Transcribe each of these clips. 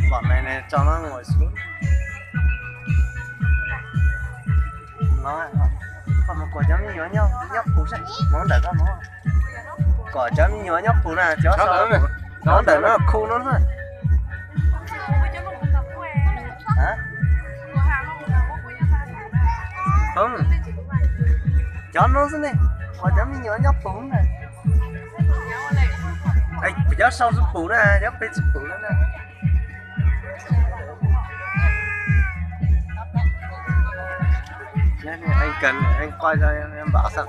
Vọt me ne tso no ngồi xuống. Kom cov me nyuam nyob pum seb, mus ntawm ko no. Kom cov me nyuam nyob pum na, cov ntawm no khu no na. Cov no xwb ne, kom cov me nyuam nyob pum na. Cov sau tsis pum na, cov pem tsis pum na. Anh cần anh quay cho em em bảo sao.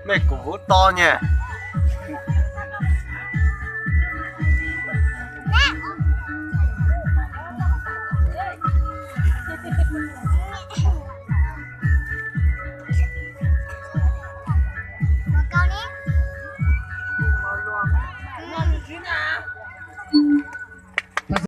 Mej kuv to nyaj.